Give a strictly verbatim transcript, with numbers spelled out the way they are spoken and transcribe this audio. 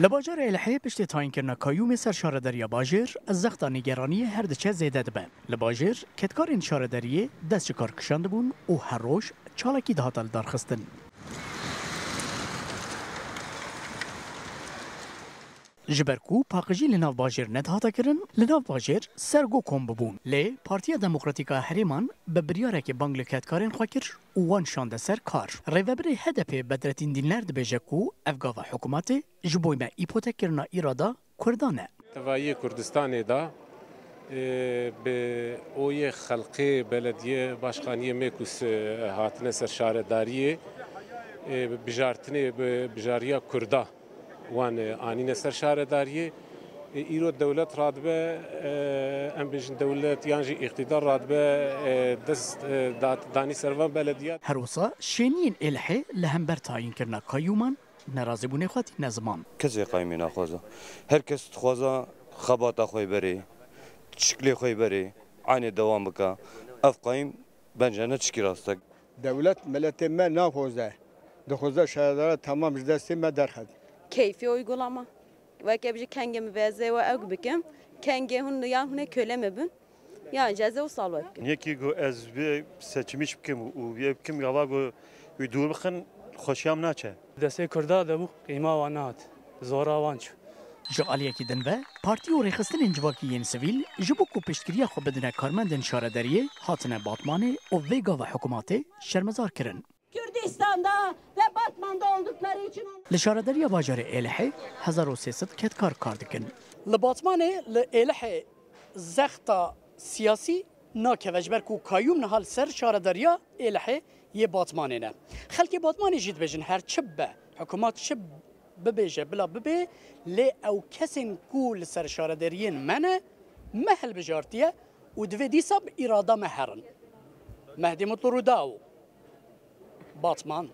Li bajarê Êlihê piştî tayînkirina kayyûmê ser şaredariya bajêr, zexta nîgeraniyê her diçe zêde dibe. Li bajêr kedkarên şaredariyê dest ji kar kişandibûn û her roj çalakî dihate lidarxistin. Ji ber ku paqijî li nav bajêr nedihate kirin, li nav bajêr sergo kom bibûn. Lê Partiya Demokratîk a Herêman bi biryarekê bang li kedkarên xwe kir û wan şande ser kar. Rêvebirê H D P Bedretîn Dînler dibêje ku ev gava hikûmetê ji bo me îpotekkirina îrada Kurdan e. Tevayê Kurdistanê de, e, bi oyê xelqê belediye başkaniyê me ku se-, hatine ser şaredariyê, e, bijartinê, bi-, bijariya Kurda wan, e, anîne ser şaredariyê. E, îro dewlet radibe, e, em bêjin dewlet yan jî îqtîdar radibe, e, dest, e, dat-, danî ser van belediya. Her wisa şêniyên Êlihê li hember tayînkirina kayyûman nerazîbûnê xwe tîne ziman. Kesê qayîmî naxwaze. Her kes dixwaze xebata xwe berê, şiklê xwe berê, anê dewam bike. Ev qayîm bence ne tişkî rast e. Dewlet miletê me naxwaze. Dixwaze şaredara tamam ji destê me derxet. Keyfî uygulama. Weke bijî kengê min veze we ew bikim. Kengê hûn ya hûnê köle me bin. Ya ceze û salwe bikim. Yekî ku ez vê seçimîş bikim û vê bikim gava ku wî dûr bixin xweşiyam naçe. Destê Kurda de bû, qîma wan nehat. Zora wan çû. Ji aliyekî din ve, partî û rêxistinên civakî yên sivîl ji bo ku piştgiriya xwe bidine karmendên şaredariyê hatine Batmanê û vê gava hikûmatê şermezar kirin. Kürdistan'da ve Batman'da oldukları için on- Li şaredariya bajarê Êlihê hezar û sê sed kedkar kar dikin. Li Batmanê, li Êlihê zexta siyasî nakeve, ji ber ku kayyûm niha li ser şaredariya Êlihê yê Batmanê ne. Xelkê Batmanê jî dibêjin her çi bibe, hikûmat çi bibêje bila bibê, lê ew kesên ku li ser şaredariyên me ne, me hilbijartiye û divê dîsa bi îrada me herin. Mehdî Mutlu Rûdaw, Batman.